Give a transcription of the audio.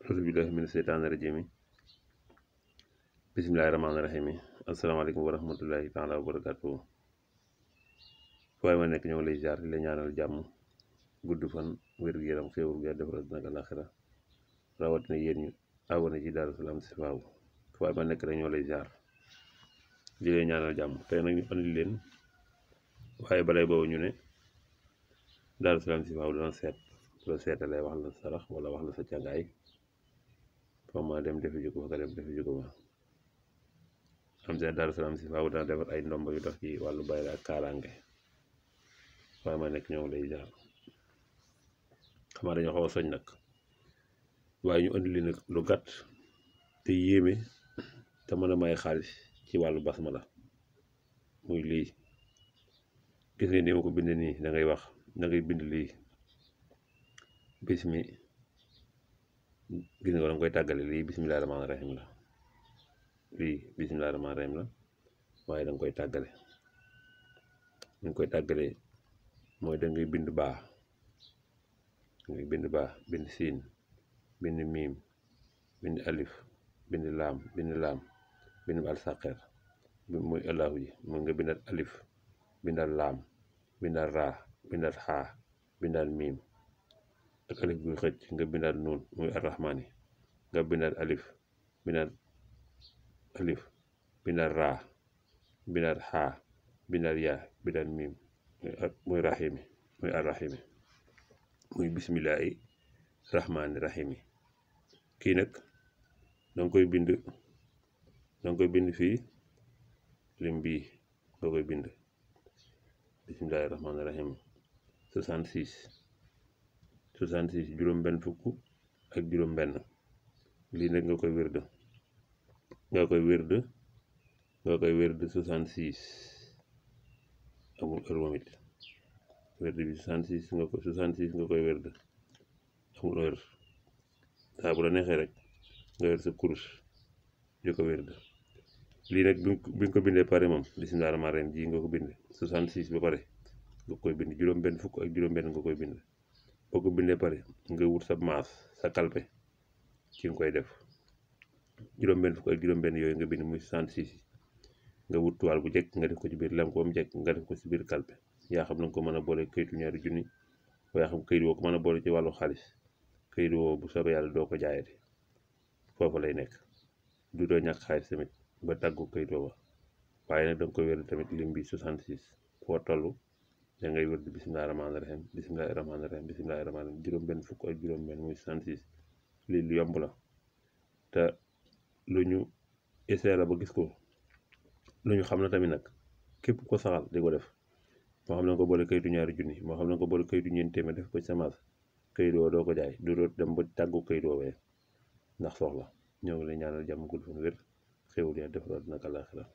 auzu billahi mina seytaani rajim bismillahi rahmaani rahim asalaamaaleykum wa rahmatullahi taala wa barakatuh waaye ma nekk ñoo lay jaar di la ñaanal jàmm gudd fan wér-gu-yaram xéewal gu yàlla defal àddina ak àllaaxira rawatina yéen ñu abonné ci Daaru Salaam Chifaou waaye ma nekk rek ñoo lay jaar di leen ñaanal jàmm tey nag ñu andi leen waaye balay boobu ñu ne Daaru Salaam Chifaou dana seet la seetalee wax la sarax wala wax la sa càngaay foo ma dem defi juko nga dem defi juko ma am seen Daaru Salaam Chifaou dana defar ay ndomba yu dox ci wàllu bayra ak kaaraange waaye ma nekk ñoo lay jaar xamaa dañoo xaw a soñ nag waaye ñu andi li nag lu gàtt te yéeme te mën a may xaalis ci wàllu basmala muy lii gis ngeen ni ma ko bind nii da ngay bind lii bismi gis nga danga koy tàggale lii bismillahi rahmaani rahim la lii bismillahi rahmaani rahim la waaye danga koy tàggale ñu koy tàggale mooy dangay bind baa dangay bind baa bind siin bind miim bind alif bind laam bind alsaqer muy allahu ji mooy nga bindal alif bindal laam bindal raa bindal xaa bindal miim ak alif buy xëcc nga bindal nuun muy arrahmaani nga bindal alif bindal raa bindal xaa bindal yaa bindal miim muy rahimi muy arrahimi muy bismillahi rahmaani rahimi kii nag danga koy bind fii lim bii nga koy bind bismillahi rahmaani rahim 66 juróom benn fukk ak juróom benn lii nag nga koy wérd 66 amul heure moom it wérd bi 66 nga koy wérd amul heure saa bu la neexee rek nga yor sa kurus di ko wérd lii nag bi nga ko bindee pare moom bismillaahi rahmaani rahiim ji nga ko bind 66 ba pare nga koy bind juróom benn fukk ak juróom benn nga koy bind boo ko bindee pare nga wut sa maas sa kalpe ci nga koy def juróom benn fukk ak juróom benn yooyu nga bind muy 66 nga wut tuwaal bu jekk nga def ko ci biir lem ko mu jekk nga def ko ci biir kalpe yaa xam na nga ko mën a boole këyitu ñaari junni yaa xam këyit woo ko mën a boole ci wàllu xaalis këyit woo bu soobee yàlla doo ko jaayati foofu lay nekk du doo ñàkk xaalis tamit ba tàggu këyit woo waaye nag danga koy wér tamit lim bi 66 foo toll da ngay wér di bismillahi rahmaani rahim bismillahi rahmaani rahim bismillahi rahmaani rahim juróom benn fukk ak juróom benn muy 66 lii lu yomb la te lu ñu essayé la ba gis ko lu ñu xam na tamit nag képp ko saxal di ko def moo xam ne nga ko boole kayitu ñaari junni moo xam ne nga ko boole kayitu ñeenti téeméer def ko ci semence kayit woo doo ko jaay du doot dem ba tàggu kayit woowee ndax soxla ñoo ngi lay ñaanal jàmm gudd fan wér xéwul yaa defal àddina ak àllaaxira